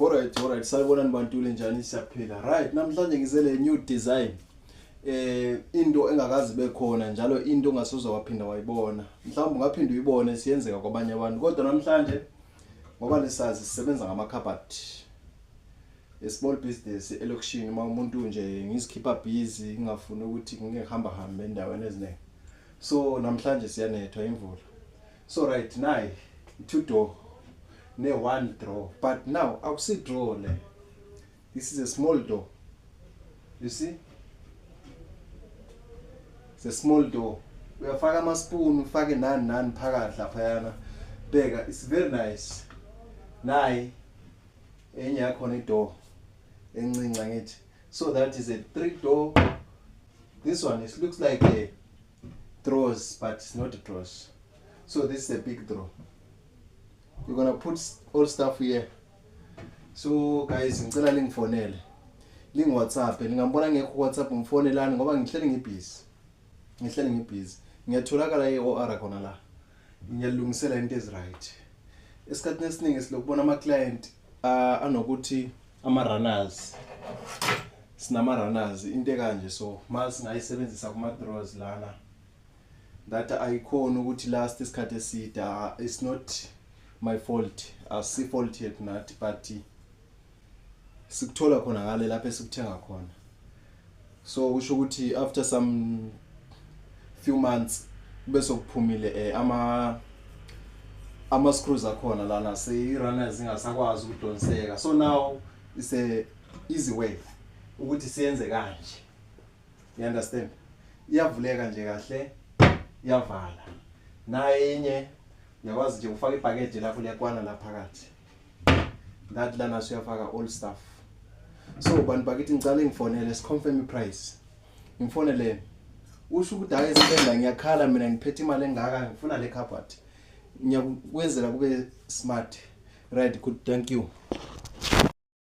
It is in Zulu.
Alright, salibonani bantule, njani? Siyaphila. Right, namhlanje ngizele new design. Into engakazi bekhona njalo, into ongasoze waphinda wayibona. Mhlawumbe ungaphinda uyibone siyenzeka kwabanye abantu, kodwa namhlanje ngoba lisazi sisebenza ngama cupboard. A small business elokishini, uma umuntu nje ngizikhipha busy, ngingafuni ukuthi ngihamba hambe endaweni eziningi. So namhlanje siyanethwa imvula. So right, nayi two door ne one drawer, but now akusi drawer le. This is a small door. You see? It's a small door. Uyafaka ama spoon, ufake nani nani phakathi laphayana. Bheka, it's very nice. Nayi enye yakhona idoor encinci ngithi. So that is a three door. This one, it looks like a drawers, but it's not a drawers. So this is a big drawer. You're gonna put all stuff here. So guys, ngicela lingifonele, lingi WhatsApp. Ningambona ngekho ku WhatsApp, ngifonelani ngoba ngihleli ngibusy, ngihleli ngibusy. Ngiyatholakala e-OR khona la, ngiyalungisela into ezi right. Esikhathini esiningi silokubona ama client anokuthi ama runners, sinama runners, into ekanje. So masingayisebenzisa kuma drawers lana, that ayikhona ukuthi last isikhathi eside. It's not my fault, asi fault yethu nathi, but sikuthola khona ngale lapho esikuthenga khona. So kusho ukuthi after some few months kube sokuphumile ama screws akhona lana, seyi runners ingasakwazi ukudonseka. So now it's a easy way ukuthi siyenze kanje, you understand? Iyavuleka nje kahle, iyavala. Naye enye uyakwazi nje ufaka ibhakede lakho, liyakwana la phakathi. That lana usuyafaka all stuff. So bantu bakithi, ngicela ngifonele, siconfirm iprice. Ngifonele, usho ukuthi, "Hayi Sibenda, ngiyakhala mina, ngiphethe imali engaka, ngifuna le cupboard." Ngiyakwenzela kube smart. Right, good, thank you.